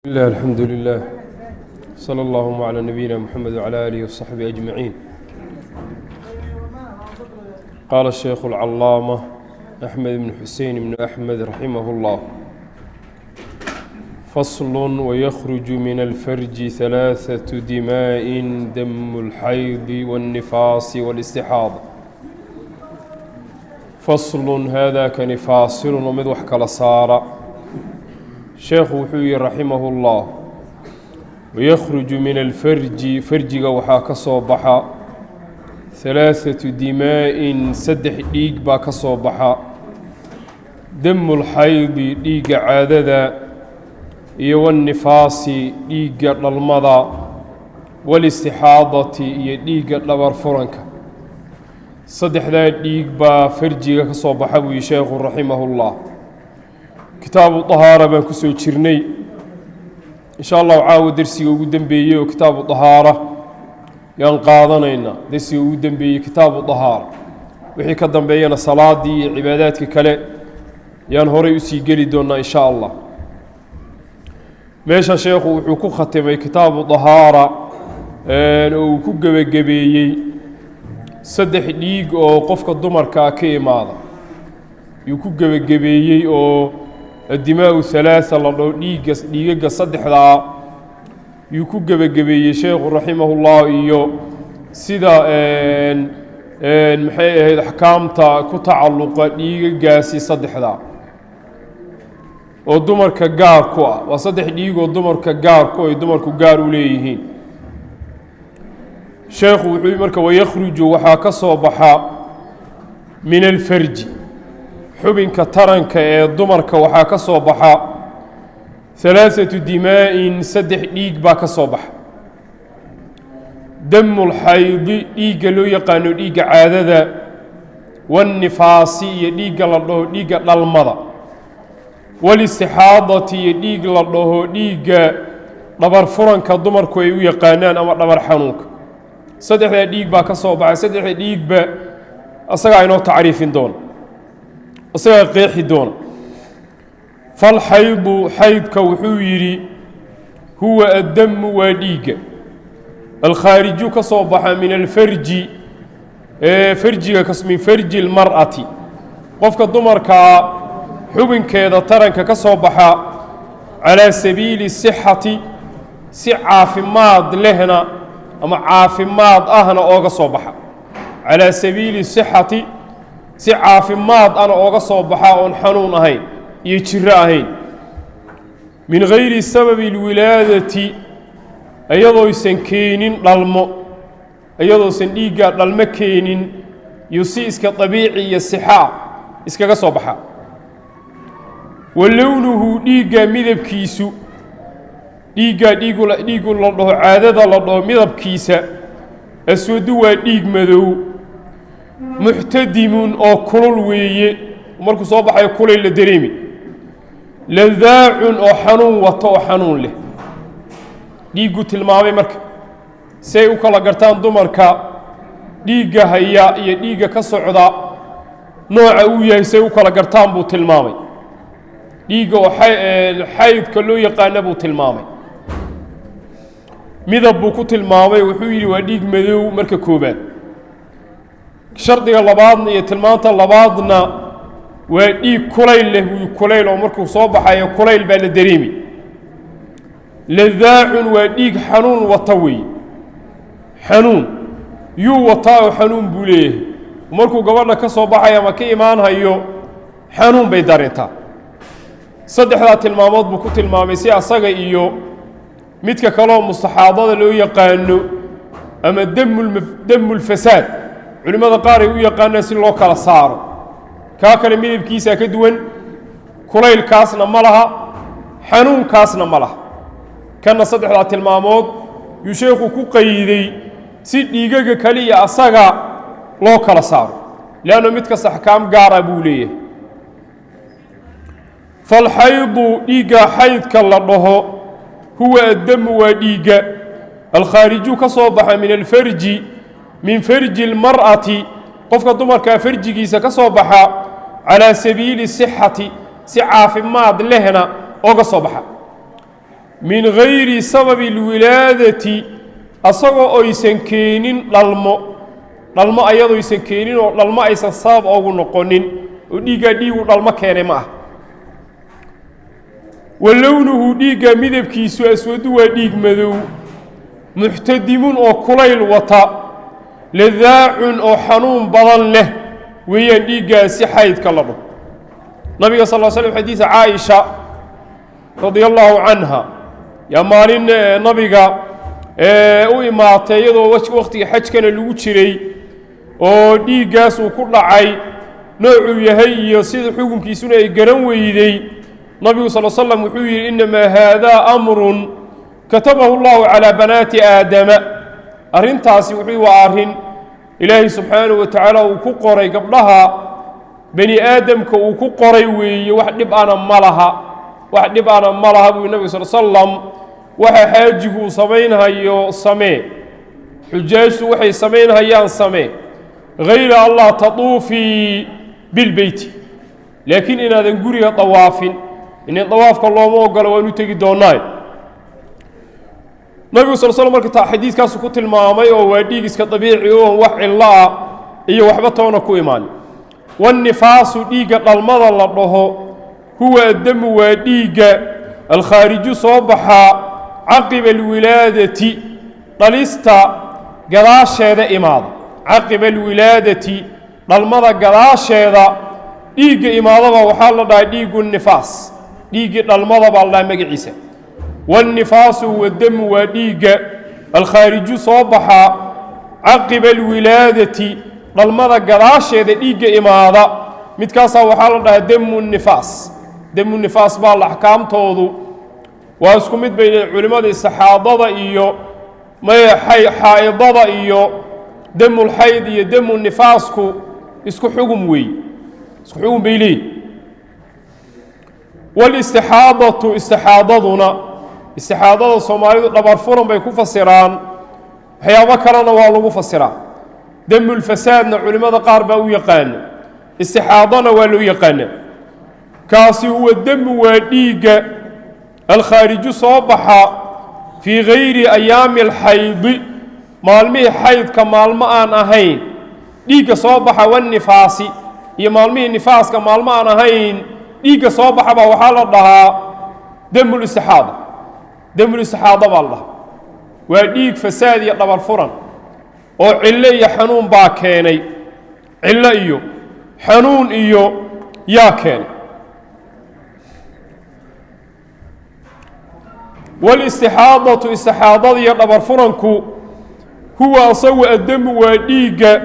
الله الحمد لله صلى اللهم على نبينا محمد وعلى آله وصحبه أجمعين. قال الشيخ العلامة أحمد بن حسين بن أحمد رحمه الله: فصل. ويخرج من الفرج ثلاثة دماء: دم الحيض والنفاس والاستحاضة. فصل هذا kani faasilun oo mid wax kala saara. Sheekhu wuxuu yihi raximah اllah: wayakhruju min alfarji, farjiga waxaa ka soo baxa, halaaثatu dimaa'in, saddex dhiig baa ka soo baxa: damu lxaydi, dhiigga caadada, iyo wannifaasi, dhiigga dhalmada, walistixaadati, iyo dhiigga dhabar furanka. Saddexdaa dhiig baa farjiga ka soo baxa, buu yihi sheekhu raximah اllah. Kitaabu طahaara baan ku soo jirnay. Insha allahu caawa dersiga ugu dembeeyey oo kitaabu طahaara yaan qaadanaynaa, dersiga ugu dembeeyey kitaabu طahaara. Wixii ka dambeeyana salaadii iyo cibaadaadka kale yaan horay usii geli doonaa insha allah. Meesha sheekhu wuxuu ku khatimay kitaabu طahaara oo uu ku gebagabeeyey saddex dhiig oo qofka dumarkaa ka imaada yuu ku gebagabeeyey, oo addimaau halaaa la dhaho, dhiigga dhiigaga saddexdaa yuu ku gebagabeeyey sheekhu raximahullah, iyo sida maxay ahayd axkaamta ku tacalluqa dhiigagaasi saddexdaa oo dumarka gaar ku ah. Waa saddex dhiigoo dumarka gaar ku ay dumarku gaar u leeyihiin. Sheekhu wuxuu marka: wayakhruju, waxaa ka soo baxa, min alfarji, xubinka taranka ee dumarka waxaa ka soo baxa, halaaثatu dimaa'in, saddex dhiig baa ka soo baxa: damulxaydi, dhiigga loo yaqaano dhiigga caadada, wannifaasi, iyo dhiigga la dhaho dhiigga dhalmada, walistixaadati, iyo dhiig la dhaho dhiigga dhabar furanka dumarku ay u yaqaanaan ama dhabar xanuunka. Saddexdaa dhiig baa ka soo baxay. Saddexda dhiigba asagaa inoo tacriifin doona, isagaa qeexi doona. Falxaydu, xaydka wuxuu yidhi: huwa addamu, waa dhiigga, alkhaariju, ka soo baxa, min alfarji, farjiga, min farji اlmar'ati, qofka dumarkaa xubinkeeda taranka ka soo baxa, calaa sabiili sixati, si caafimaad lehna ama caafimaad ahna ooga soo baxa, calaa sabiili sixati, si caafimaad ana ooga soo baxa oon xanuun ahayn iyo jiro ahayn, min gayri sababi اlwilaadati, iyadooysan keenin dhalmo, iyadoosan dhiiggaa dhalmo keenin, iyo si iska dabiici iyo sixaa iskaga soo baxa. Wa lownuhu, dhiiggaa midabkiisu, dhiiggaa dhiigu dhiigu la dhaho caadada la dhaho midabkiisa, aswadu, waa dhiig madow, muxtadimun, oo kulul weeye, markuu soo baxayo kulayl la dareemi, ladaacun, oo xanuun wato oo xanuun leh. Dhiiggu tilmaamay marka si ay u kala gartaan dumarka dhiigga haya iyo dhiigga ka socda nooca uu yahay, say u kala gartaan buu tilmaamay. Dhiigga oo xaydka loo yaqaana buu tilmaamay, midab buu ku tilmaamay. Wuxuu yidhi waa dhiig madow marka koobaad. Shardiga labaadna iyo tilmaanta labaadna waa dhiig kulayl leh buu, kulayl oo markuu soo baxayo kulayl baa la dareemi. Ladaacun, waa dhiig xanuun wata weeye, xanuun yuu wataa oo xanuun buu leeyahay. Markuu gabadha ka soo baxayo ama ka imaanhayo xanuun bay dareentaa. Saddexdaa tilmaamood buu ku tilmaamay si asaga iyo midka kaleoo mustaxaadada loo yaqaano ama damulfasaad culimmada qaar ay u yaqaanaan si loo kala saaro. Kaa kale midabkiisaa ka duwan, kulaylkaasna ma laha, xanuunkaasna ma laha. Kanna saddexdaa tilmaamood yuu sheekhu ku qayday si dhiigaga kaliya asaga loo kala saaro, leanno mid kasta axkaam gaara buu leeyahay. Falxaydu, dhiigga xaydka la dhaho, huwa addamu, waa dhiigga, alkhaariju, ka soo baxa, min alfarji, min farji اlmar'ati, qofka dumarkaa farjigiisa ka soo baxa, calaa sabiili sixati, si caafimaad lehna ooga soo baxa. Min gayri sababi alwilaadati, asagoo oysan keenin dhalmo, dhalmo ayadoysan keenin oo dhalmo aysan sabab ogu noqonin, oo dhiiggaa dhiigu dhalmo keenay ma ah. Wa lownuhu, dhiigga midabkiisu, aswadu, waa dhiig madow, muxtadimun, oo kulayl wata, ladaacun, oo xanuun badan leh weeyaan dhiiggaasi xaydka la dhaho. Nabiga sal l slm, xadiisa Caaisha radia allaahu canha, yaa maalin nabiga u imaatay iyadoo wakhtiga xajkana lagu jiray oo dhiiggaas uu ku dhacay, noocuu yahay iyo sida xukunkiisuna ay garan weyday. Nabigu sal slam wuxuu yidhi: "Innamaa haadaa amrun katabahu allahu calaa banaati aadama." Arrintaasi wuxuu waa arrin Ilaahay subxaanahu wa tacaala uu ku qoray gabdhaha bani aadamka uu ku qoray weeye, wax dhib ana ma laha, wax dhib ana ma laha, buu nabig sal slam. Waxa xaajigu uu samaynhayo samee, xujaajtu waxay samaynhayaan samee, hayra allah tatuufii bilbeyti, laakiin inaadan guriga dawaafin, inin dawaafka looma ogolo, waanu tegi doonnaa. Nabigu sal sl marka xadiiskaasu ku tilmaamay oo waa dhiig iska dabiici oon wax cillo ah iyo waxba toona ku imaan. Wannifaasu, dhiigga dhalmada la dhaho, huwa addamu, waa dhiigga, alkhaariju, soo baxaa, caqiba alwilaadati, dhalista gadaasheeda imaada. Caqiba alwilaadati, dhalmada gadaasheeda dhiigga imaadaba waxaa la dhahaa dhiiggu nifaas, dhiiggii dhalmada baa la dhahaa magaciisa. Wannifaasu wadamu, waa dhiigga, alkhaariju, soo baxaa, caqiba alwilaadati, dhalmada gadaasheeda dhiigga imaada, midkaasaa waxaa la dhahaa damu nifaas. Damu nifaas baa la. Axkaamtoodu waa isku mid bay culimmada istixaadada iyo xaa'idada iyo damulxayd iyo damu nifaasku isku xugum weey, isku xugum bay leeyihin. Wاlistixaadatu, istixaadaduna, istixaadada Soomaalidu dhabar furan bay ku fasiraan, waxyaabo kalena waa lagu fasiraa. Damulfasaadna culimmada qaar baa u yaqaana, istixaadana waa loo yaqaana. Kaasi huwa demu, waa dhiigga, alkhaariju, soo baxa, fii gayri ayaami alxaydi, maalmihii xaydka maalmo aan ahayn dhiigga soo baxa, wanifaasi, iyo maalmihii nifaaska maalmo aan ahayn dhiigga soo baxa baa waxaa la dhahaa demulistixaada. Demulistixaada baa la dhahaa. Waa dhiig fasaad iyo dhabar furan oo cillo iyo xanuun baa keenay, cillo iyo xanuun iyo yaa keenay. Wاlistixaadatu, istixaadada iyo dhabar furanku, huwa asagu addamu, waa dhiigga,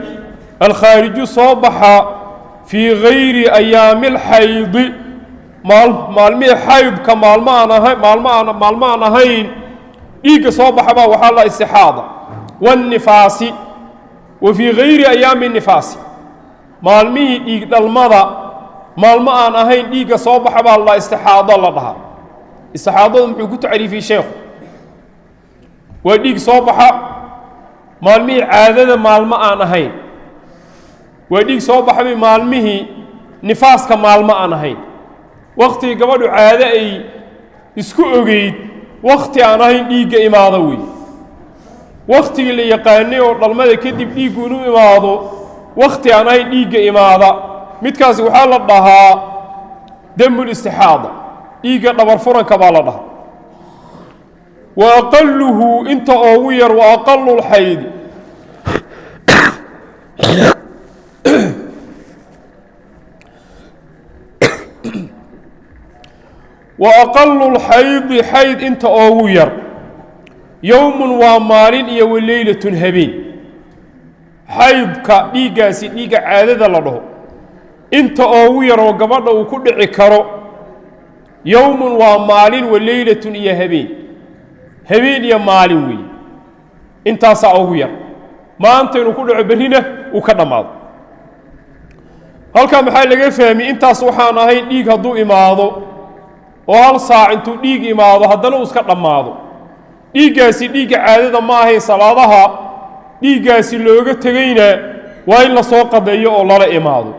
alkhaariju, soo baxa, fii gayri ayaami alxaydi, maalmihii xaydka maalmo aan ahayn, maalmo aan ahayn dhiigga soo baxa baa waxaa la istixaada. Waannifaasi, wa fii gayri ayaami nifaasi, maalmihii dhiig dhalmada maalmo aan ahayn dhiigga soo baxa baa la istixaado la dhahaa. Istixaadadu muxuu ku tacriifiyey sheekhu? Waa dhiig soo baxa maalmihii caadada maalmo aan ahayn, waa dhiig soo baxbay maalmihii nifaaska maalmo aan ahayn, wakhtigii gabadhu caado ay isku ogeyd wakhti aan ahayn dhiigga imaado wey. Wakhtigii la yaqaanay oo dhalmada kadib dhiiggu inuu imaado wakhti aan ahayn dhiigga imaada, midkaasi waxaa la dhahaa damulistixaada, dhiigga dhabar furanka baa la dhahaa. Wa aqaluhu, inta oogu yar, wa aqalu lxaydi, wa aqalu lxaydi, xayd inta oogu yar, yowmun, waa maalin, iyo waleylatun, habeen. Xaydka dhiiggaasi, dhiigga caadada la dhaho, inta oogu yar oo gabadha uu ku dhici karo, yowmun, waa maalin, waleylatun, iyo habeen, habeen iyo maalin weeye, intaasaa ugu yar. Maanta inuu ku dhaco, berrina uu ka dhammaado. Halkaa maxaa laga fahmi? Intaas waxaan ahayn dhiig hadduu imaado oo hal saac intuu dhiig imaado haddana uu iska dhammaado, dhiiggaasi dhiigga caadada ma ahayn. Salaadaha dhiiggaasi looga tegeyna waa in lasoo qadeeyo oo lala imaado,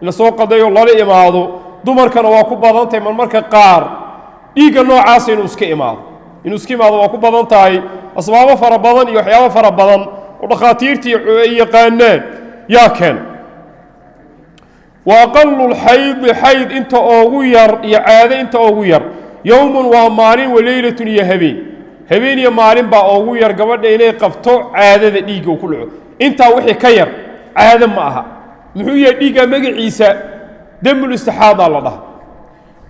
in lasoo qadeeyo oo lala imaado. Dumarkana waa ku badantahay marmarka qaar dhiigga noocaasa inuu iska imaado. Inuu iska imaado waa ku badan tahay, asbaabo fara badan iyo waxyaabo fara badan oo dhakhaatiirtii ay yaqaanaan yaa keena. Wa aqalu lxaydi, xayd inta oogu yar iyo caado inta oogu yar, yowmun waa maalin, waleylatun iyo habeen. Habeen iyo maalin baa oogu yar gabadha inay qabto caadada dhiigga uu ku dhaco. Intaa wixii ka yar caado ma aha. Muxuu yahay dhiigga magaciisa? Demulistixaadaa la dhaha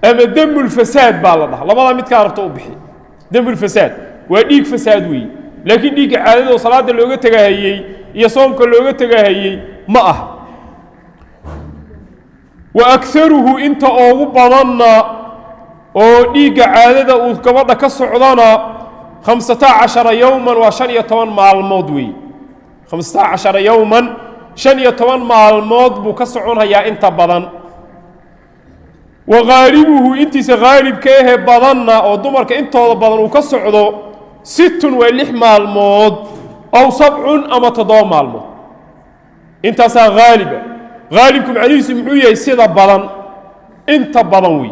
ama demulfasaad baa la dhaha, labadaa midkaa rabta u bixi. Demulfasaad waa dhiig fasaad weeye, laakiin dhiigga caadada oo salaada looga tegahayey iyo soomka looga tegahayey ma aha. Wa akaruhu, inta oogu badanna oo dhiigga caadada uu gabadha ka socdana, 15 yowman, waa 15 maalmood weeye. 15 yowman, 15 maalmood buu ka soconhayaa inta badan. Wa haalibuhu, intiisa haalibka ahee badanna oo dumarka intooda badan uu ka socdo, sittun, waa 6 maalmood, aw sabcun, ama 7 maalmood. Intaasaa haaliba. Haalibku macnihiisu muxuu yahay? Sida badan, inta badan wey.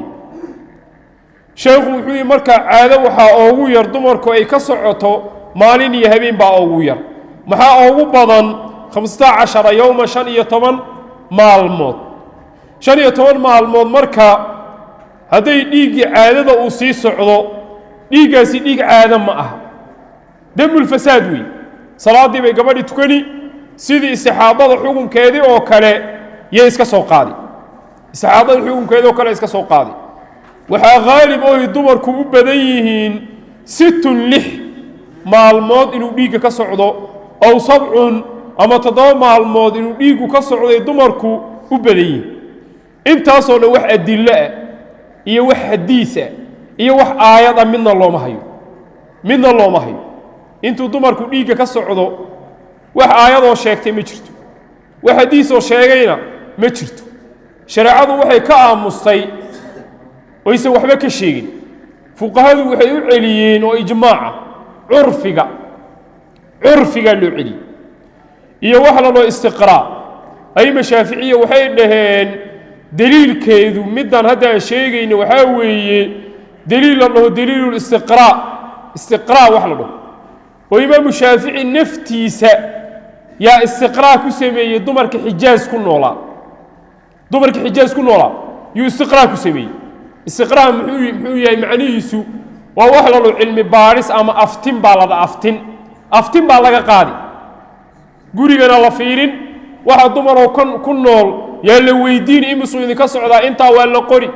Sheekhu wuxuu yihi markaa caado waxaa oogu yar dumarku ay ka socoto maalin iyo habeen baa oogu yar. Maxaa oogu badan? 15 yowma, 15 maalmood. 15 maalmood marka hadday dhiiggii caadada uu sii socdo, dhiiggaasi dhiig caado ma aha, demulfasaad wey. Salaaddii bay gabadhi tukani, sidii istixaadada xukunkeedii oo kale yay iska soo qaadi, istixaadada xukunkeedii oo kale iska soo qaadi. Waxaa haalib oy dumarku u badan yihiin sittun, 6 maalmood inuu dhiigga ka socdo, aw sabcun, ama 7 maalmood inuu dhiiggu ka socday dumarku u badan yihiin. Intaasoo dhan wax adillo ah iyo wax xadiis ah iyo wax aayad ah midna looma hayo, midna looma hayo. Intuu dumarku dhiigga ka socdo wax aayadoo sheegtay ma jirto, wax xadiisoo sheegayna ma jirto. Shareecadu waxay ka aamustay oysan waxba ka sheegin. Fuqahadu waxay u celiyeen oo ijmaaca curfiga, curfigaa loo celiyey iyo wax la dhao istiqraa. Ayma shaaficiya waxay dhaheen deliilkeedu middan hadda aan sheegayna waxaa weeye deliil la dhaho daliilulistiqraa, istiqraa wax la dhaho oo imaamu Shaafici naftiisa yaa istiqraa ku sameeyey dumarka Xijaaz ku noolaa. Dumarka Xijaaz ku noolaa yuu istiqraa ku sameeyey. Istiqraa muxuu yahay macnihiisu? Waa wax la dhaho cilmi baadhis ama aftin baa la dha, aftin, aftin baa laga qaadi, gurigana la fiirin, waxa dumaroo kan ku nool yaa la weydiin imisuu idinka socdaa, intaa waa la qori,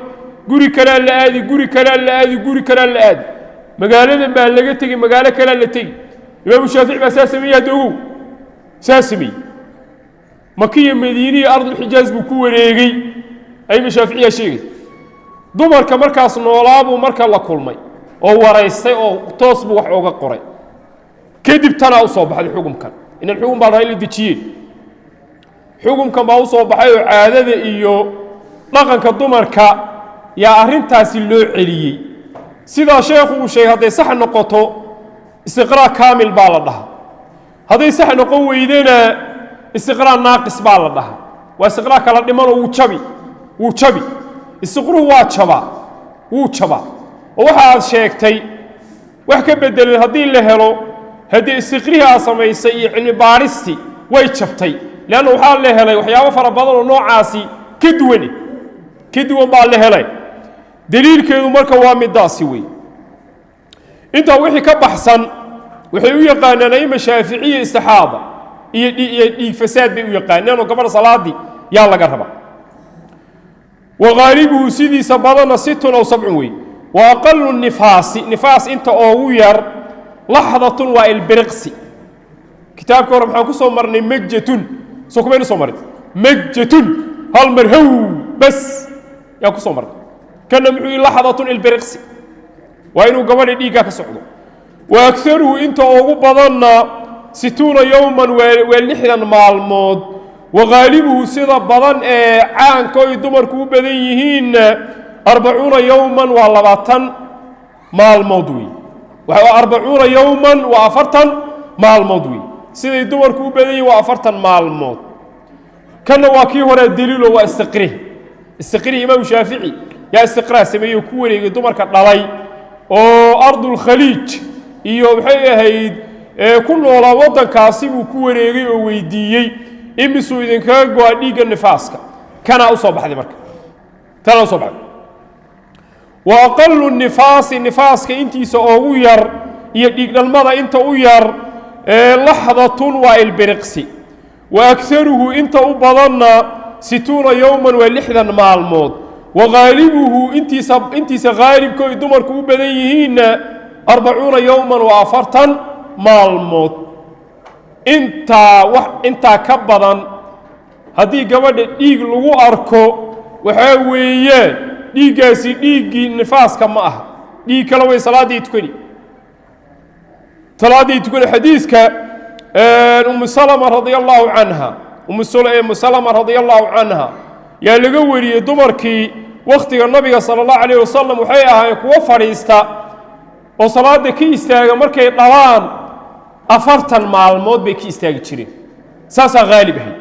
guri kalaa la aadi, guri kalaa la aadi, guri kalaa la aadi, magaaladan baa laga tegi, magaalo kalaa la tegi. Imaamu Shaafici baa saa sameeyey. Hadda ogow, saa sameeyey Makiya, Madiiniya, ardulxijaaz buu ku wareegey. Ayma Shaaficiyaa sheegay dumarka markaas noolaabuu marka la kulmay oo waraystay oo toos buu wax ooga qoray. Kadib tanaa u soo baxday xukumkan, inan xukum baa la rabaa in la dejiye. Xukumkan baa u soo baxay oo caadada iyo dhaqanka dumarka yaa arrintaasi loo celiyey. Sidaa sheekhu uu sheegay, hadday sax noqoto istiqraa kaamil baa la dhahaa, hadday sax noqon weydena istiqraa naaqis baa la dhahaa. Waa istiqraa kala dhimanoo wuu jabi, wuu jabi. Istiqruhu waa jabaa, wuu jabaa. Oo waxa aad sheegtay wax ka bedelan haddii la helo, haddii istiqrihii aad samaysay iyo cilmi baadhistii way jabtay, leanna waxaa la helay waxyaabo fara badan oo noocaasi ka duwane, ka duwan baa la helay. Deliilkeedu marka waa midaasi wey. Intaa wixii ka baxsan waxay u yaqaanaan aima Shaaficiya istixaada iyo dhiig fasaad bay u yaqaanaan, oo gabadha salaadii yaa laga rabaa. Wa haalibuhu, sidiisa badanna, sittun aw sabcun wey. Wa aqalu nifaasi, nifaas inta oogu yar, laxdatun, waa ilbiriqsi. Kitaabka hore maxaan ku soo marnay? Majatun, soo kumaynu soo marin? Majatun, hal mar how bas yaan ku soo marnay. Kana muxuu yihi? Laxdatun, ilbiriqsi, waa inuu gabadha dhiiggaa ka socdo. Wa akaruhu, inta ugu badanna, situuna yowman, waa 60 maalmood. Wa haalibuhu, sida badan ee caanka oy dumarku u badan yihiinna, 40 yowman, waa 20 maalmood wey. 40 yowman waa 40 maalmood wey. Siday dumarku u badan yihiin waa 40 maalmood. Kanna waa kii hore daliilo, waa istiqrih. Istiqrih imaamu Shaafici yaa istiqraa sameeyey oo ku wareegay dumarka dhalay Oo ardulkhaliij iyo maxay ahayd ku noolaa waddankaasi buu ku wareegay oo weydiiyey, imisuu idinkaga go-a dhiigga nifaaska? Kanaa u soo baxday marka, tanaa usoo baxday. Wa aqalu nifaasi, nifaaska intiisa oogu yar iyo dhiigdhalmada inta u yar, laxdatun, waa ilbiriqsi. Wa akharuhu, inta u badanna, 60 yowman, waa 60 maalmood. Wa haalibuhu, intiisa haalibka oy dumarku u badan yihiinna, 40 yowman, waa 40 maalmood. Intaa wax intaa ka badan haddii gabadha dhiig lagu arko, waxaa weeyaan dhiiggaasi dhiiggii nifaaska ma aha, dhiig kale way. Salaaddii tukani, salaaddii tukani. Xadiiska Umu Salama radia allahu canha, Umu Salama radia allahu canha yaa laga wariyey, dumarkii wakhtiga Nabiga sala allahu alayh wasalam waxay ahaayeen kuwo fadhiista oo salaadda ka istaaga markay dhalaan, 40 maalmood bay ka istaagi jireen. Saasaa haalib ahayd.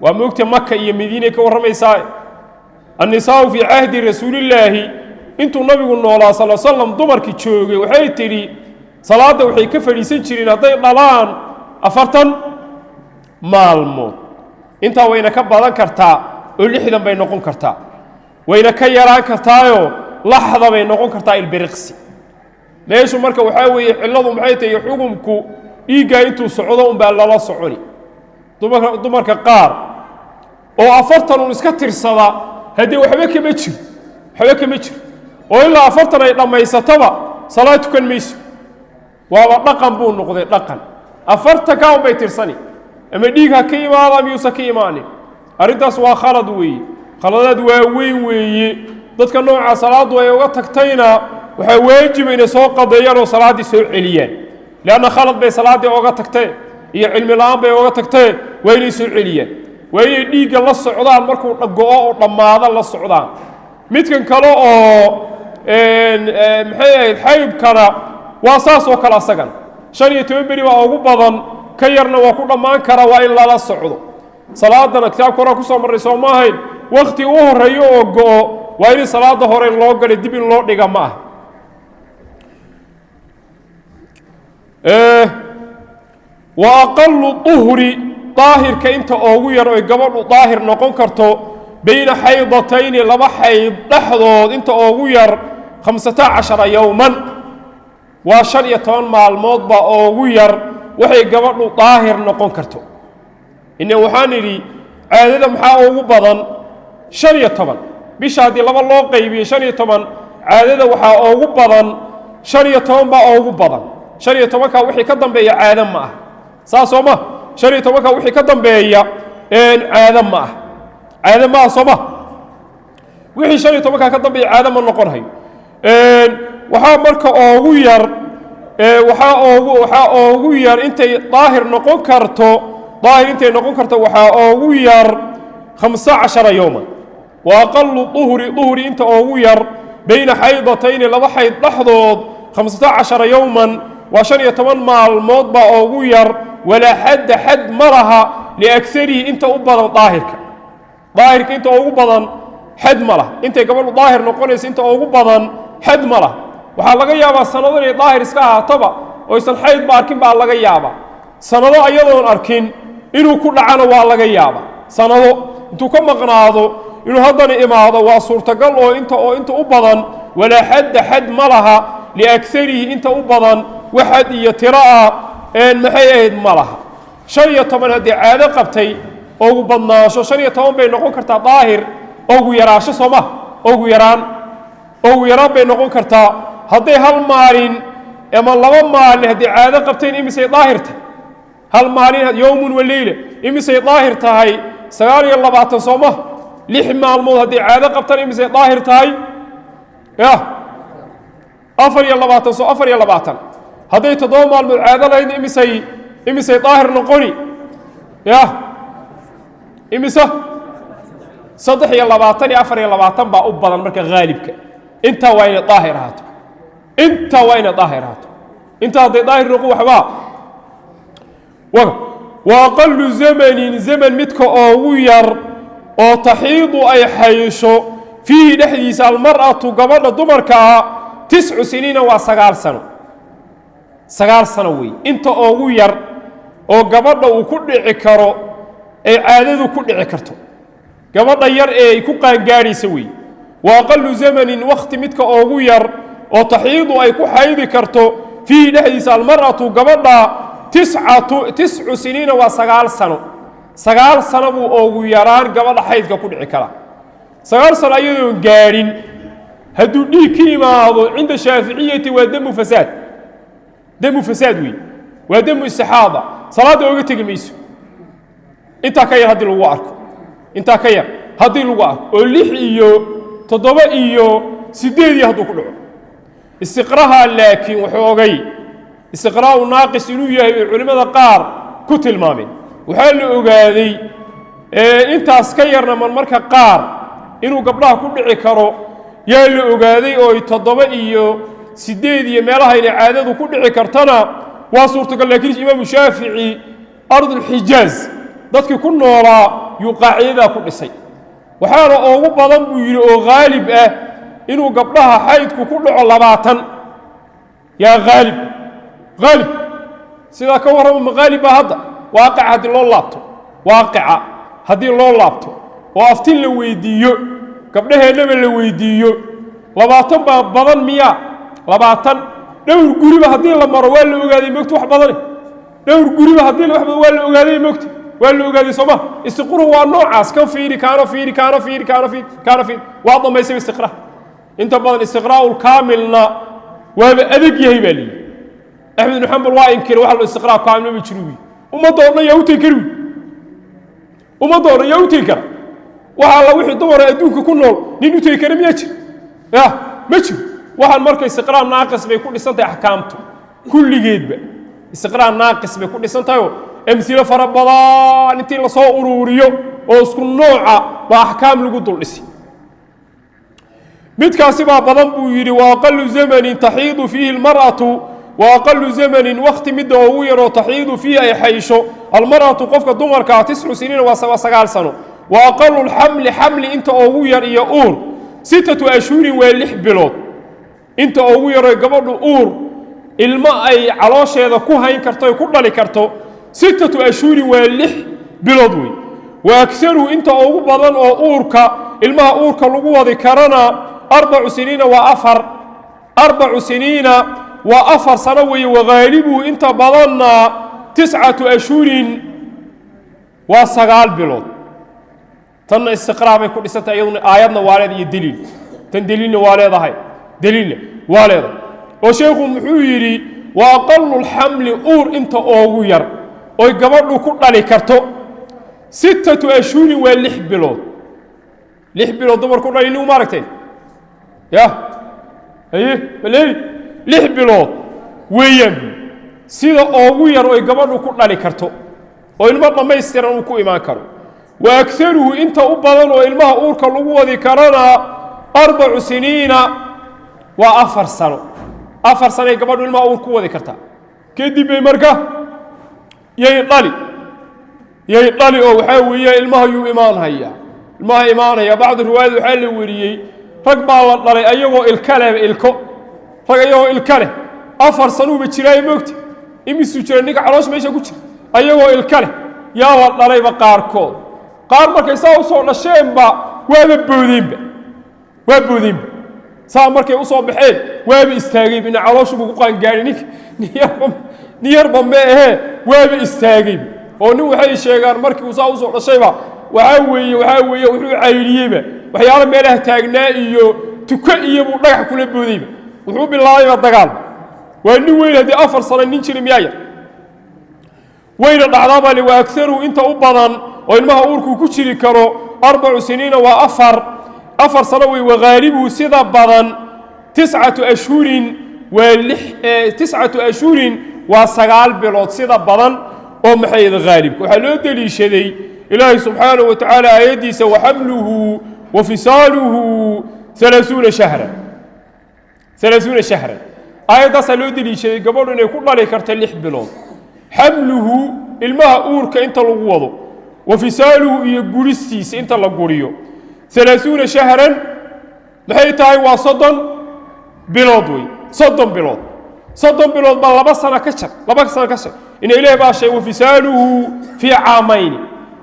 Waa moogta, Maka iyo Madiinay ka warramaysaa. Annisaau fii cahdi rasuulillaahi, intuu Nabigu noolaa sal slam, dumarkii joogay, waxay tidhi, salaadda waxay ka fadhiisan jireen hadday dhalaan 40 maalmood. Intaa wayna ka badan kartaa oo 60 bay noqon kartaa, wayna ka yaraan kartaayoo laxda bay noqon kartaa, ilbiriqsi. Meeshu marka waxaa weeye, cilladu maxay tahay? Xukumku dhiiggaa intuu socdo unbaa lala soconi. Dumarka qaar oo 40 un iska tirsada, haddee waxba kama jiro, waxba kama jiro, oo ilaa 40 ay dhammaysataba salaad tukan mayso. Waaba dhaqan buu noqday, dhaqan. 40-kaa un bay tirsani, ama dhiig ha ka imaado ama yuusan ka imaanin. Arrintaas waa khalad weeye, khaladaad waaweyn weeye. Dadka noocaa salaaddu ay uga tagtayna waxaa waajiba inay soo qadeeyaan oo salaaddii soo celiyaan, leanna khalad bay salaaddii oga tagtee iyo cilmi la-aan bay oga tagtee. Waa inay soo celiyaan, waa inay dhiigga la socdaan, markuu go-o oo dhammaado la socdaan. Midkan kale oo maxay ahayd, xaybkana, waa saas oo kale. Asagana 15 beri baa ugu badan, ka yarna waa ku dhammaan karaa. Waa in lala socdo. Salaadana kitaabka horaa kusoo marray, soo ma ahayn? Wakti u horreeyo oo go-o waa in salaadda hore loo galay, dib in loo dhiga ma aha. Wa aqalu duhri, daahirka inta oogu yar oy gabadhu daahir noqon karto, bayna xaydatayni, laba xayd dhexdood inta oogu yar, 15 yowman, waa 15 maalmood baa oogu yar waxay gabadhu daahir noqon karto. Ine waxaan idhi, caadada maxaa ugu badan? 15. Bisha haddii laba loo qaybiyo 15, caadada waxaa oogu badan 15 baa oogu badan. 15-kaa wixii ka dambeeya caado ma ah, saas soo ma? 15-kaa wixii ka dambeeya caado ma ah, caado ma ah, soo ma? Wixii 15-kaa ka dambeeya caado ma noqon hayo. Waxaa marka oogu yar, waxaa oogu yar intay daahir noqon karto, daahir intay noqon karto waxaa oogu yar 15 yowman. Wa aqalu duhri, duhri inta oogu yar, bayna xaydatayni, laba xayd dhexdood, 15 yowman, waa 15 maalmood baa oogu yar. Walaa xadda, xad ma laha, liakarihi, inta u badan daahirka. Daahirka inta ugu badan xad ma laha. Intay gabadhu daahir noqonayso inta ugu badan xad ma laha. Waxaa laga yaabaa sanado inay daahir iska ahaataba oysan xaydba arkin baa laga yaabaa. Sanado ayadoon arkin inuu ku dhacana waa laga yaabaa. Sanado intuu ka maqnaado inuu haddana imaado waa suurtagal. Oo inta u badan, walaa xadda, xad ma laha, liakarihi, inta u badan wax xad iyo tiro ah maxay ahayd ma laha. 15 haddii caado qabtay, ugu badnaansho 15 bay noqon kartaa daahir, ugu yaraasho, soo ma? Ugu yaraan bay noqon kartaa. Hadday hal maalin ama laba maalin haddii caado qabtayn, imisay daahir tahay? Hal maalin, yowmun wa leyla, imisay daahir tahay? 29, soo ma? 6 maalmood haddii caado qabtaan, imisay daahir tahay? Ya, 24, soo 24. Hadday 7 maalmood caado lahayd, imisay daahir noqoni? Ya, imise? 23 iyo 24 baa u badan. Marka haalibka intaa waa inay daahir ahaato, intaa waa inay daahir ahaato. Intaa hadday daahir noqon waxbaa. Wa aqalu zamanin, zaman midka oogu yar oo taxiidu, ay xaysho, fiihi, dhexdiisa, almar'atu, gabadha dumarka ah, 9 siniina waa 9 sano, 9 sano wey inta ugu yar oo gabadha uu ku dhici karo ay caadadu ku dhici karto, gabadha yar ee ay ku qaangaadhaysa wey. Wa aqalu zamanin wakhti midka ugu yar oo taxiidu ay ku xaydi karto fiihi dhexdiisa almar'atu gabadha 9 siniina waa 9 sano, 9 sano buu ugu yaraan gabadha xaydka ku dhici karaa. 9 sano ayadoon gaadhin hadduu dhiig ka imaado cinda shaaficiyati waa damu fasaad, damu fasaad wey, waa damu istixaada, salaadda ooga tegi mayso. Intaa ka yar haddii lagu arko, intaa ka yar haddii lagu arko oo 6 iyo 7 iyo 8 iyo hadduu ku dhaco istiqraha, laakiin wuxuu ogay istiqraa'u naaqis inuu yahay bay culimmada qaar ku tilmaameen. Waxaa la ogaaday intaas ka yarna marmarka qaar inuu gabdhaha ku dhici karo yaa la ogaaday, oo ay 7 iyo 8 iyo meelaha inay caadadu ku dhici kartana waa suurtagal. Laakiin imaamu Shaafici ardulxijaaz dadkii ku noolaa yuu qaacidadaa ku dhisay, waxaana ugu badan buu yidhi oo haalib ah inuu gabdhaha xaydku ku dhaco 20 yaa haalib, haalib sidaa ka warrama ma haalib baa hadda waaqica haddii loo laabto, waaqica haddii loo laabto oo aftin la weydiiyo gabdhaheennaba la weydiiyo 20 baa badan miyaa? 20 dhowr guriba haddii la maro waa la ogaaday moogta wax badane, dhowr guriba haddii la wax badan waa la ogaaday moogta, waa la ogaaday sooma. Istiqruhu waa noocaas, kan fiiri kaana fiiri kaana fiiri kaana fiiri kaana fiiri, waa dhammaysay istiqraa. Inta badan istiqraa'ul kaamilna waaba adag yahay baa liyi. Axmed ibnu Xambal waa inkiray waxa la istiqraa kaamil ma jiro wi, ummadda oo dhan yaa u tegi kari wi, ummadda oo dhan yaa u tegi kara. Waxa alla wixii dumar adduunka ku nool nin u tegi kara miyaa jira? Ya ma jiro. Waxaan marka istiqraa naaqis bay ku dhisan tahay axkaamtu kulligeedba, istiqraa naaqis bay ku dhisan tahay oo amhilo fara badan intii lasoo uruuriyo oo isku nooca baa axkaam lagu dul dhisi. Midkaasi baa badan buu yidhi. Wa aqalu zamanin taxiidu fiihi almar'atu, wa aqalu zamanin wakhti midda ugu yaroo taxiidu fiihi ay xaysho almar'atu qofka dumarkaa 9 siniina waa 9 sano. Wa aqalu lxamli xamli inta ugu yar iyo uur 6 ashhurin waa 6 bilood inta ugu yaroo gabadhu uur ilmo ay caloosheeda ku hayn karto ay ku dhali karto 6 ashhurin waa 6 bilood wey. Wa akharuhu inta ugu badan oo uurka ilmaha uurka lagu wadi karana 4 siniina waa 4 siniina waa 4 sano weeye. Waghaalibuhu inta badanna 9 ashhurin waa 9 bilood. Tanna istiqraa bay ku dhisantahay iyaduna, aayadna waa leedahay iyo deliil, tan deliilna waa leedahay, deliilna waa leedahay. Oo sheekhu muxuu yidhi wa aqalu lxamli uur inta ugu yar oy gabadhu ku dhali karto 6 ashhurin waa 6 bilood, 6 bilood dumar ku dhali nigu ma aragteen ya haye maleeli 6 bilood weeyaan buu sida ugu yar oy gabadhu ku dhali karto oo ilmo dhammaystiran uu ku imaan karo. Wa akharuhu inta u badan oo ilmaha uurka lagu wadi karana 4 siniina waa 4 sano, 4 sano ay gabadhu ilmaha uur ku wadi kartaa. Kadib bay marka yay dhali, yay dhali oo waxaa weeye ilmaha yuu imaanhayaa, ilmaha imaanhaya. Bacdu riwaayad waxaa la weriyey rag baa la dhalay ayagoo ilka leh, ilko rag ayagoo ilka leh 4 sanuuba jiraayo moogta, imisuu jira ninka caloosh meesha ku jira ayagoo ilka leh yaa la dhalayba qaarkood. Qaar markay saa usoo dhasheenba waaba boodeenba, waa boodeenba saa markay usoo baxeen waaba istaagayba, ina calooshubu ku qaangaadhay ninka nin yarba ma ahee waaba istaagayba. Oo nin waxay sheegaan markii uu saa usoo dhashayba waxaa weeye wuxuu cayriyeyba waxyaalo meelaha taagnaa iyo tuko iyo buu dhagax kula boodayba, wuxuu bilaabayba dagaal. Waa nin weyn haddii 4 sano nin jiri miyaa yar wayna dhacdaa baa li. Wa akharuhu inta u badan oo ilmaha uurku ku jiri karo 4 siniina waa 4 sano wey. Waghaalibuhu sida badan 9 ashhurin waa 6, 9 ashhurin waa 9 bilood sida badan oo maxay haalibka. Waxaa loo deliishaday Ilaahay subxaanahu wa tacaala aayaddiisa waxamluhu wa fisaaluhu 30 shahran, 30 shahran aayaddaasaa loo deliishaday gabadhu inay ku dhali karto 6 bilood. Xamluhu ilmaha uurka inta lagu wado, wa fisaaluhu iyo guristiisa inta la guriyo 30 shahran maxay tahay? Waa Bilood wey, 30 bilood. 30 bilood baa 2 sano ka jar, 2 sano ka jar. Ina Ilaahay baa sheegay wafisaaluhu fii caamayni,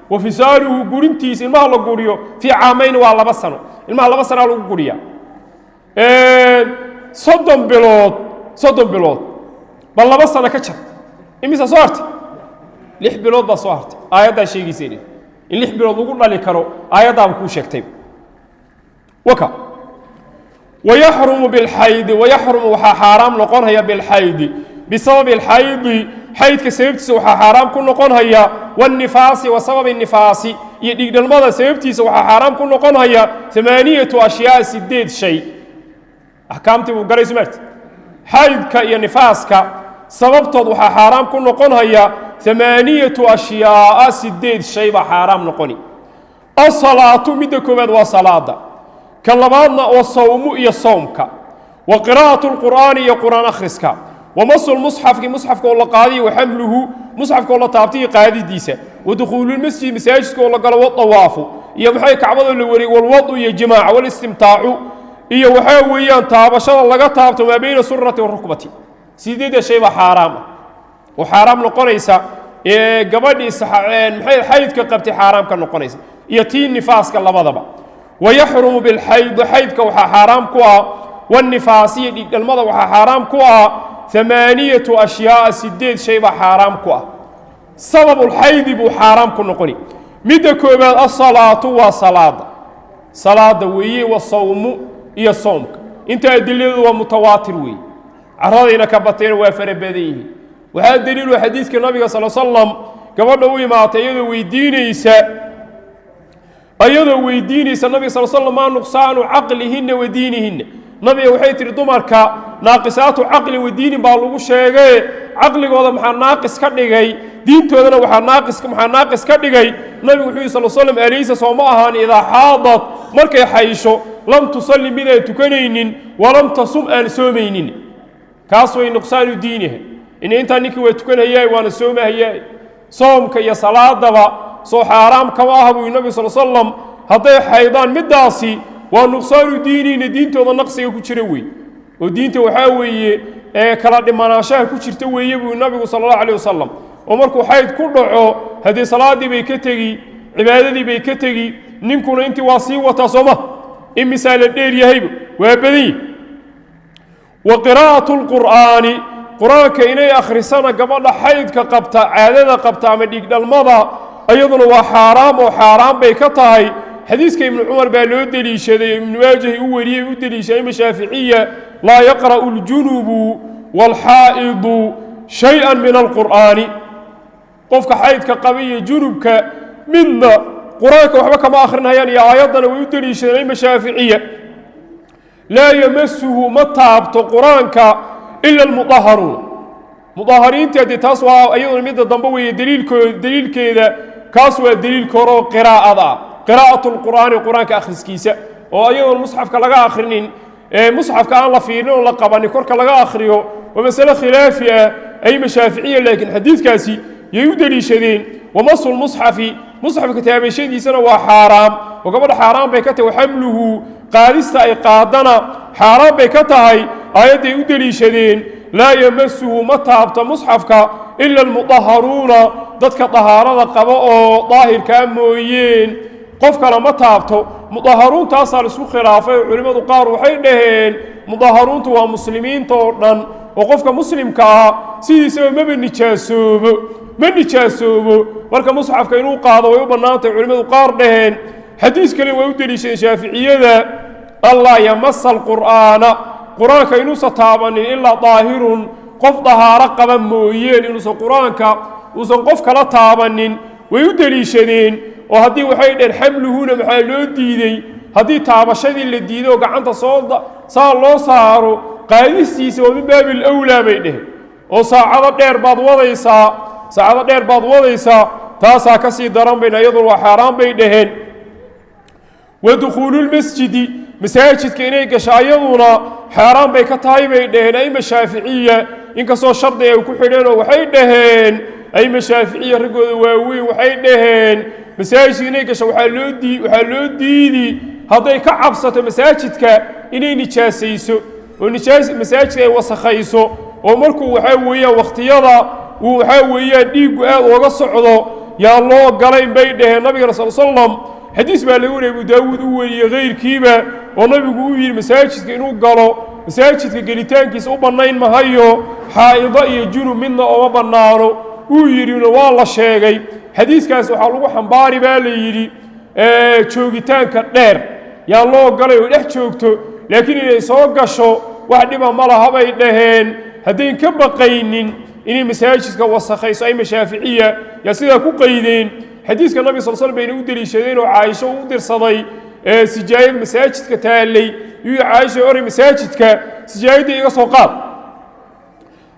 wafisaaluhu gurintiisa ilmaha la guriyo fii caamayni waa 2 sano. Ilmaha 2 sanaa lagu guriyaa. 30 bilood, 30 bilood bal 2 sano ka jar, imisa soo hartay? 6 bilood baa soo hartay. Aayaddaa sheegaysa in 6 bilood lagu dhali karo, aayaddaaba kuu sheegtay. Waka wayaxrumu bilxaydi, wayaxrumu waxaa xaaraam noqonhaya bilxaydi, bisababi alxaydi, xaydka sababtiisa waxaa xaaraam ku noqonhaya, waannifaasi wa sababi nifaasi, iyo dhigdhalmada sababtiisa waxaa xaaraam ku noqonhaya 8 ashyaa, 8 shay. Axkaamtii buu garay sumaarti. Xaydka iyo nifaaska sababtood waxaa xaaraam ku noqonhaya 8 ashyaaa, 8 shay baa xaaraam noqoni. Asalaatu, midda koowaad waa salaada, ka labaadna waa sawmu iyo sawmka, wa qiraa'atu lqur'aani iyo qur'aan akhriska, wamasu lmusxafki, musxafka oo la qaadiyo, waxamluhu, musxafka oo la taabtayo qaadidiisa, wa dukhuululmasjid, masaajidka oo la galo, wadawaafu iyo maxay kacbadoo la wareeg, walwadu iyo jimaaca, walistimtaacu iyo waxaa weeyaan taabashada laga taabto maa bayna surati warukbati. 8 shay baa xaaraam ah oo xaaraam noqonaysa gabadhii maxay xaydka qabtay xaaraam ka noqonaysa iyo tii nifaaska labadaba. Wayaxrumu bilxayd, xaydka waxaa xaaraam ku ah, wanifaasiya dhigdhalmada waxaa xaaraam ku ah 8 ashyaaa, 8 shay baa xaaraam ku ah. Sababulxaydi buu xaaraam ku noqoni. Midda koowaad asalaatu waa salaada, salaada weeye, wa sawmu iyo soomka. Inta adiladu waa mutawaatir weeye, caradayna ka batayna waa fara badan yihiin. Waxaa daliilu xadiidka nabiga sal slam gabadha u imaatay iyadoo weydiinaysa nabiga sal slam maa nuqsaanu caqlihinna wa diinihinna. Nabiga waxay tihi dumarka naaqisaatu caqli wa diinin baa lagu sheegay, caqligooda maxaa naaqis ka dhigay, diintoodana waxaa maxaa naaqis ka dhigay. Nabigu wuxuu yihi sal slam alaysa sooma ahaan idaa xaadad markay xaysho lam tusalli mid aan tukanaynin, walam tasum aan soomaynin. Kaas way nuqsaanu diiniha. In intaa ninkii waa tukanhayaay waana soomahayaay, soomka iyo salaadaba soo xaaraam kama aha buu nabigu sal slam. Hadday xaydaan middaasi waa nuqsaanu diinihina, diintooda naqsiga ku jira wey, oo diinta waxaa weeye ee kala dhimanaanshaha ku jirta weeye buu nabigu sala allahu alayh wasalam. Oo markuu xayd ku dhaco haddii salaaddii bay ka tegi, cibaadadii bay ka tegi, ninkuna intii waa sii wataa sooma, imisaa la dheer yahayba waa badan yihi. Wa qiraa'atu lqur'aani, qur-aanka inay akhrisana gabadha xaydka qabta, caadada qabta ama dhigdhalmada, iyaduna waa xaaraam oo xaaraam bay ka tahay. Xadiiska Ibnu Cumar baa loo deliishaday, Ibnu Maajahi u wariyey, u deliishaday ima Shaaficiya, laa yaqra'u aljunubu waalxaa'idu shay-an min alqur'aani. Qofka xaydka qaba iyo junubka midna qur-aanka waxba kama akhrinayaan, iyo aayaddana way u deliishadeen ima Shaaficiya. Laa yamasuhu ma taabto qur-aanka ila almudaharuun, mudahariinta dee taas waa iyaduna midda dambe weeye daliilkooda, daliilkeeda kaas waa daliilka hore oo qiraa'ada ah, qiraa'atu lqur'aani, qur-aanka akhriskiisa oo iyadoon musxafka laga akhrinin, musxafka aan la fiirin oo la qabanin korka laga akhriyo, waa masale khilaafi ah ayma Shaaficiya, laakiin xadiidkaasi yay u deliishadeen. Wamasu lmusxafi, musxafka taabashadiisana waa xaaraam oo gabadha xaaraan bay ka tahay. Waxamluhu, qaadista ay qaadana xaaraan bay ka tahay, aayadday u deliishadeen. Laa yamasuhu ma taabto musxafka ila almudaharuuna, dadka dahaarada qaba oo daahirkaa mooyeen qof kale ma taabto. Mudaharuuntaasaa la isku khilaafay oo culimmadu qaar waxay dhaheen mudaharuuntu waa muslimiinta oo dhan, oo qofka muslimka ah sidiisaba maba nijaasoobo, ma nijaasoobo, marka musxafka inuu qaado way u bannaantahay culimmadu qaar dhaheen. Xadiis kale way u deliishadeen Shaaficiyada, allaa yamasa alqur'aana, qur-aanka inuusan taabanin ilaa daahirun, qof dahaaro qaba mooyeen inuusan qur-aanka uusan qof kala taabanin way u deliishadeen. Oo haddii waxay dhaheen xamluhuna maxaa loo diidey, haddii taabashadii la diiday oo gacanta soo saa loo saaro, qaadistiisa waa min baabi alawlaa bay dheheen, oo saacado dheer baad wadaysaa, saacado dheer baad wadaysaa, taasaa ka sii daran bayna, iyaduna waa xaaraan bay dhaheen. Wa dukhuululmasjidi, masaajidka inay gasho ayaduna xaaraan bay ka tahay bay dhaheen aima Shaaficiya, inkastoo shardi ay ku xidheen oo waxay dhaheen aima Shaaficiya raggooda waaweyn waxay dhaheen masaajidka inay gasho waxaa loo diidi hadday ka cabsato masaajidka inay nijaasayso, Oo nijaas masaajidka ay wasakhayso, oo markuu waxaa weeyaan wakhtiyada uu waxaa weeyaan dhiiggu aad ooga socdo yaa loo ogolayn bay dhaheen. Nabigana sal slam xadiis baa laga wariyay, Abu Daawuud u weriyey kayrkiiba, oo nabigu u yidhi masaajidka inuu galo, masaajidka gelitaankiisa u bannayn mahayo, xaa'ido iyo junub midna ooma bannaano uu yidhina waa la sheegay. Xadiiskaas waxaa lagu xambaari baa la yidhi joogitaanka dheer yaan loo ogolay oo dhex joogto, laakiin inay soo gasho wax dhiba ma laha bay dhaheen, haddayn ka baqaynin inay masaajidka wasakhayso. Ayma Shaaficiya yaa sidaa ku qaydeen. Xadiiska nabiga sal slam bayna u deliishadeen oo Caaisho u dirsaday sijaayad masaajidka taallay, yuu Caaisha oray masaajidka sijaayadda iga soo qaad,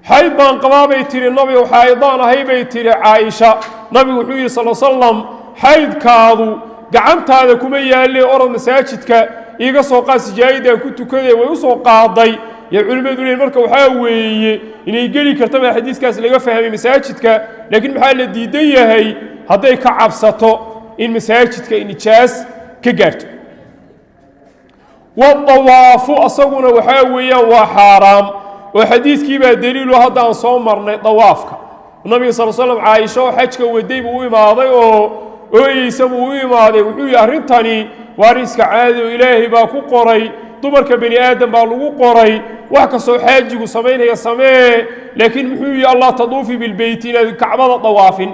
xayd baan qabaa bay tihi nabigu, xaydaan ahay bay tihi Caaisha. Nabigu wuxuu yidhi sal slam, xaydkaadu gacantaada kuma yaalle, orod masaajidka iiga soo qaad sijaayadaan ku tukadee. Way u soo qaaday yaa culimmadu leeyiin. Marka waxaa weeye inay geli karta baa xadiiskaas laga fahmay masaajidka, laakiin maxaa la diidan yahay? Hadday ka cabsato in masaajidka ay nijaas ka gaarto. Wadawaafu asaguna waxaa weeyaan waa xaaraam, oo xadiidkii baa daliilu hadda aan soo marnay. Dawaafka nabiga sal slam Caaisha oo xajka waday buu u imaaday, oo ooyeysa buu u imaaday. Wuxuu yihi arrintani waa arrin iska caadi oo Ilaahay baa ku qoray, dumarka bani aadam baa lagu qoray, wax kastoo xaajigu samaynaya samee, laakiin muxuu yihi allah taduufi bilbeyti, inaad kacbada dawaafin.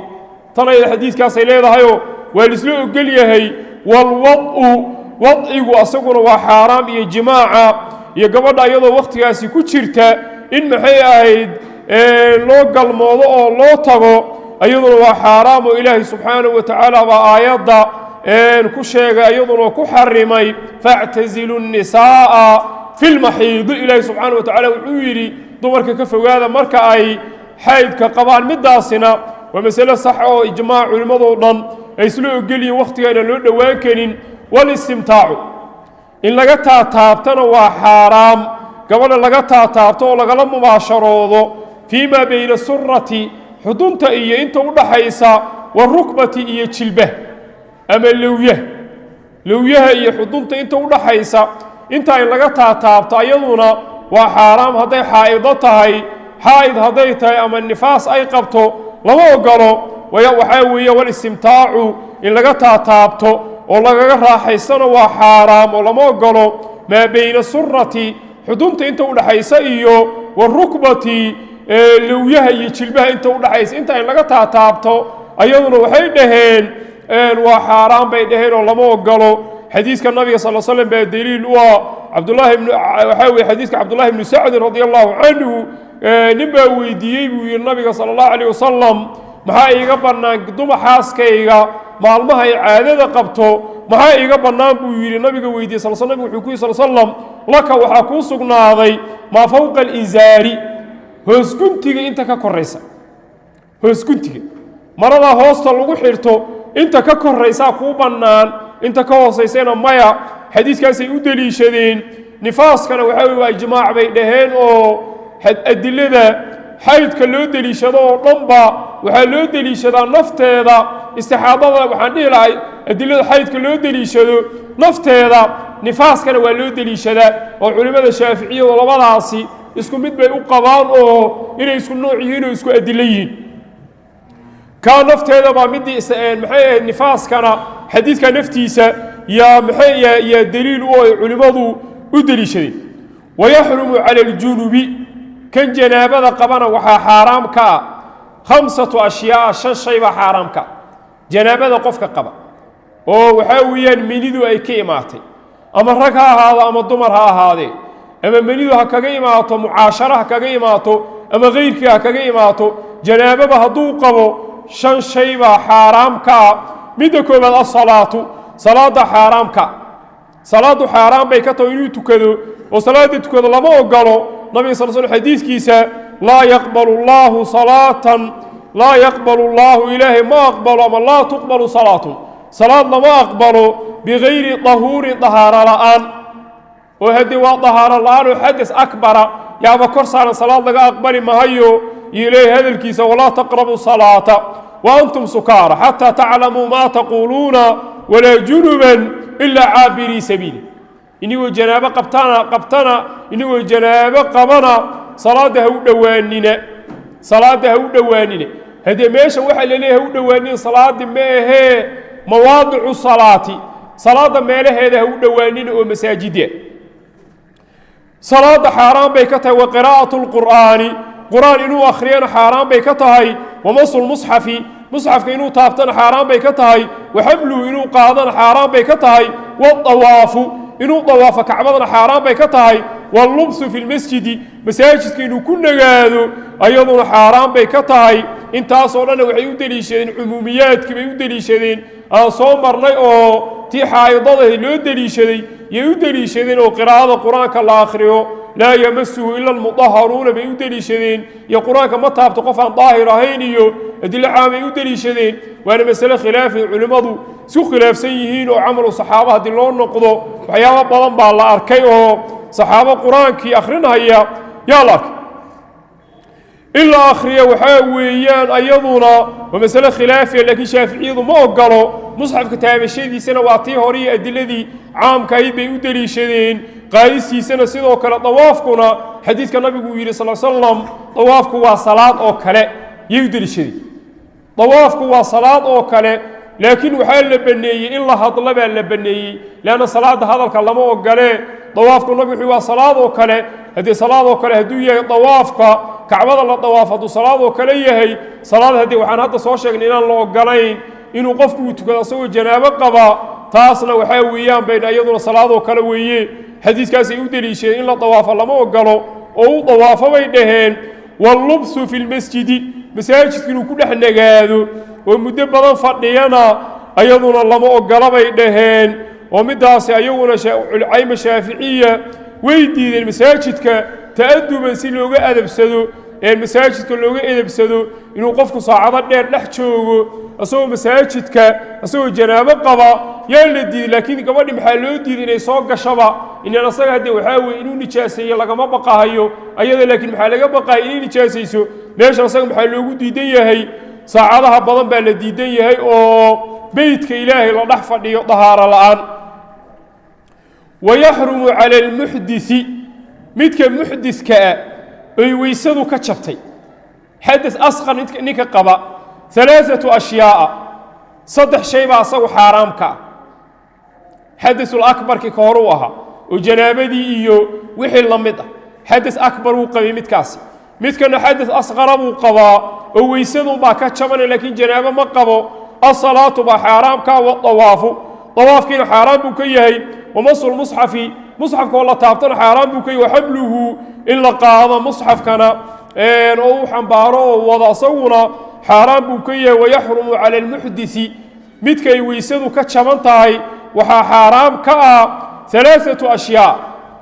Tan ayada xadiidkaasay leedahayoo waa laisla ogol yahay. Walwad'u, wadcigu asaguna waa xaaraam, iyo jimaaca iyo gabadha iyadoo wakhtigaasi ku jirta in maxay ahayd loo galmoodo oo loo tago, iyaduna waa xaaraam, oo Ilaahay subxaanahu wa tacaala baa aayadda ku sheegay, iyaduna ku xarimay, factazilu nnisaa'a fi lmaxiidi. Ilaahay subxaanahu wa tacala wuxuu yidhi dumarka ka fogaada marka ay xaydka qabaan. Middaasina waa masale sax oo ijmaac culimmadoo dhan ay isla ogolyihiin, wakhtiga inaan loo dhowaan karin. Walistimtaacu, in laga taataabtana waa xaaraam, gabadha laga taataabto oo lagala mubaasharoodo fii maa bayna surati, xudunta iyo inta u dhaxaysa, warukbati iyo jilbah ama lowyaha, lowyaha iyo xudunta inta u dhaxaysa, inta in laga taataabto ayaduna waa xaaraam. Hadday xaa'ido tahay, xaa'id hadday tahay ama nifaas ay qabto, lama ogolo. Waxaa weeye walistimtaacu, in laga taataabto oo lagaga raaxaystana waa xaaraam oo lama ogolo, maa bayna surati, xudunta inta u dhaxaysa, iyo warukbati, lowyaha iyo jilbaha inta u dhaxaysa, inta in laga taataabto ayaduna waxay dhaheen waa xaaraan bay dhaheen oo lama ogolo. Xadiiska nabiga sal slam baa daliil u ah. Cabdullaahi ibnu waxaa weye xadiiska Cabdullahi ibnu Sacdin radia Allahu canhu, nin baa weydiiyey buu yihi nabiga sala Allahu alayh wasalam, maxaa iiga bannaan dumar xaaskayga maalmaha ay caadada qabto, maxaa iiga bannaan buu yidhi nabiga weydiiyey sal sl. Nabigu wuxuu ku yidhi sal slam, laka, waxaa kuu sugnaaday, maa fowqa alizaari, hoosguntiga inta ka koraysa, hoosguntiga maradaa hoosta lagu xirto inta ka koraysaa kuu bannaan, inta ka hoosaysana maya. Xadiiskaasay u deliishadeen. Nifaaskana waxaa weye waa ijmaac bay dhaheen, oo adilada xaydka loo deliishado oo dhanba waxaa loo deliishadaa nafteeda istixaadada, waxaan dhihi lahay adilada xaydka loo deliishado nafteeda nifaaskana waa loo deliishadaa, oo culimmada Shaaficiyadu labadaasi isku mid bay u qabaan, oo inay isku nooc yihiin oo isku adilo yihiin. Kaa nafteeda baa midii maxay ahayd nifaaskana xadiidka naftiisa yaa maxay yaa daliil u ay culimmadu u deliishadeen. Wayaxrumu cala aljunubi, kan janaabada qabana waxaa xaaraam ka ah khamsatu ashyaa, shan shay baa xaaraam ka ah janaabada qofka qaba, oo waxaa weeyaan menidu ay ka imaatay, ama rag ha ahaado ama dumar ha ahaadee, ama menidu ha kaga imaato mucaasharo ha kaga imaato ama kayrkii ha kaga imaato, janaababa hadduu qabo shan shay baa xaaraam ka ah. Midda koowaad asalaatu, salaadda xaaraam ka, salaaddu xaaraan bay ka taho, inuu tukado oo salaadda tukado lama ogolo. Nabiga sal sl xadiiskiisa, laa yaqbalu llaahu salaatan, laa yaqbalu llaahu, Ilaahay ma aqbalo, ama laa tuqbalu salaatun, salaad lama aqbalo, bigayri dahuurin, dahaaro la'aan, oo haddii waa dahaaro la'aan oo xadas akbara yaaba kor saaran, salaad laga aqbali mahayo. Iyo Ilaahay hadalkiisa, walaa taqrabu salaata wa antum sukaara xataa taclamuu maa taquuluuna, walaa junuban ilaa caabirii sabiili. Inigoo janaabo qabtana qabtana, inigoo janaabo qabana salaadda ha u dhowaanina, salaadda ha u dhowaanina. Haddee meesha waxaa la leeyahay ha u dhowaanina salaaddi ma ahee, mawaadicu salaati, salaadda meelaheeda ha u dhowaanina oo masaajidda salaadda xaaraan bay ka tahay. Wa qiraa'atu lqur'aani, qur'aan inuu akhriyana xaaraan bay ka tahay. Wamasu lmusxafi, musxafka inuu taabtana xaaraan bay ka tahay. Waxamluhu, inuu qaadana xaaraan bay ka tahay. Waawaafu, inuu dawaafo kacbadana xaaraan bay ka tahay. Wallubsu fi lmasjidi, masaajidka inuu ku nagaado ayaduna xaaraan bay ka tahay. Intaasoo dhanna waxay u deliishadeen cumuumiyaadkii bay u deliishadeen aan soo marnay, oo tii xaa'idada loo deliishaday yay u deliishadeen, oo qiraa'ada qur-aanka la akhriyo laa yamasuhu ila almudaharuuna bay u deliishadeen, iyo qur-aanka ma taabto qof aan daahir ahayn, iyo adilo caamay u deliishadeen. Waana masale khilaafay culimmadu isku khilaafsan yihiin, oo camalu saxaaba haddii loo noqdo waxyaabo badan baa la arkay oo saxaabo qur-aankii akhrinaya yaa la arkay. In la akhriyo waxaa weeyaan ayaduna waa masale khilaafiya, laakiin shaaficiyadu ma ogolo. Musxafka taabashadiisana waa tii hore iyo adiladii caamka ahayd bay u deliishadeen. Qaadistiisana sidoo kale, dawaafkuna xadiidka nabigu uu yidhi sal slam dawaafku waa salaad oo kale yay u deliishadeen. Dawaafku waa salaad oo kale, laakiin waxaa la baneeyey in la hadla baa la baneeyey, leanna salaadda hadalka lama ogolee. Dawaafku nabigu wuxuu waa salaad oo kale. Haddii salaad oo kale hadduu yahay dawaafka kacbada la dawaaf, hadduu salaad oo kale yahay, salaad haddii waxaan hadda soo sheegnay inaan la ogolayn inuu qofku uu tukado asagoo janaabo qaba, taasna waxaa weeyaan bayna iyaduna salaad oo kale weeye. Xadiiskaasay u deliishadeen in la dawaafo lama ogolo oo u dawaafo bay dhaheen. Wallubsu fi lmasjidi, masaajidka inuu ku dhex nagaado oo muddo badan fadhiyana ayaduna lama ogola bay dhaheen. Oo middaasi ayaguna cayma shaaficiya way diideen masaajidka ta'aduban si looga adabsado, ee masaajidka looga edabsado inuu qofku saacado dheer dhex joogo isagoo masaajidka isagoo janaabo qaba yaa la diiday. Laakiin gabadhi maxaa loo diiday inay soo gashaba? Inaan asaga haddee waxaa weye inuu nijaaseeyo lagama baqahayo ayada, laakiin maxaa laga baqahaya? Inay nijaasayso meesha. Asaga maxaa loogu diidan yahay? Saacadaha badan baa la diidan yahay oo beytka ilaahay la dhex fadhiyo dahaaro la'aan. Wayaxrumu cala almuxdisi, midka muxdiska ah oy weysadu ka jabtay, xadas asqar ninka qaba, alaaatu ashyaa'a, saddex shay baa asagu xaaraamka ah. Xadasulakbarkii ka hor u ahaa oo janaabadii iyo wixii la mid ah, xadas akbar wuu qabay midkaasi. Midkana xadas asqara buu qabaa oo weysadunbaa ka jabanay, laakiin janaabo ma qabo. Asalaatu baa xaaraamkaa, wadawaafu, dawaafkiina xaaraan buu ka yahay. Wamasulmusxafi, musxafka oo la taabtana xaaraan buu ka yahay. Waxamluhu, in la qaado musxafkana oo u xambaaro oo wado asaguna xaaraan buu ka yahay. Wayaxrumu cala almuxdisi, midkay weysadu ka jaban tahay waxaa xaaraam ka ah alaaatu ashyaa,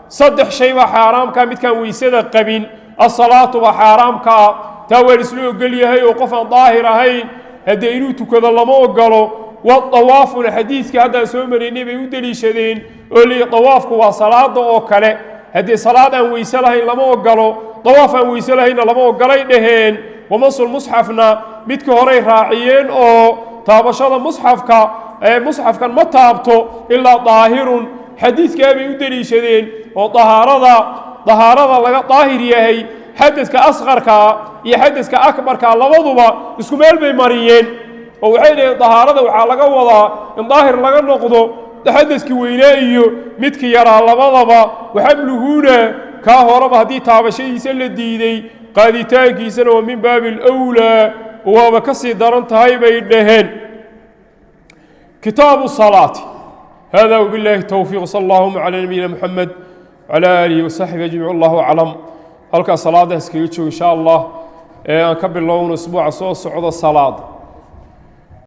saddex shay baa xaaraamkaa midkaan weysada qabin. Asalaatu baa xaaraam ka ah, taa waa laisla ogol yahay oo qof aan daahir ahayn haddee inuu tukado lama ogolo. Wadawaafuna xadiidkii haddaan soo maraynay bay u deliishadeen oo leeyi dawaafku waa salaada oo kale, haddii salaad aan weyse lahayn lama ogolo, dawaaf aan weyse lahaynna lama ogolay dhaheen. Wamasulmusxafna midka horey raaciyeen oo taabashada musxafka, musxafkan ma taabto ilaa daahirun, xadiidkaa bay u deliishadeen oo dahaarada dahaarada laga daahir yahay xadadka asqarkaa iyo xadadka akbarkaa labaduba isku meel bay mariyeen, oo waxay dhaheen dahaarada waxaa laga wadaa in daahir laga noqdo xadadkii weynaa iyo midkii yaraa labadaba. Waxamluhuuna kaa horeba haddii taabashadiisa la diiday, qaaditaankiisana waa min baabi alwlaa, waaba ka sii daran tahay bay dhaheen. Kitaabu salaati hada wbillahi towfiiq, sal allahuma calaa nabiyina muxamed wcala aalihi wasaxbihi ajmaciin, allahu aclam. Halkaa salaada iskaga joogo insha allah, ee aan ka bilowno isbuuca soo socdo salaada.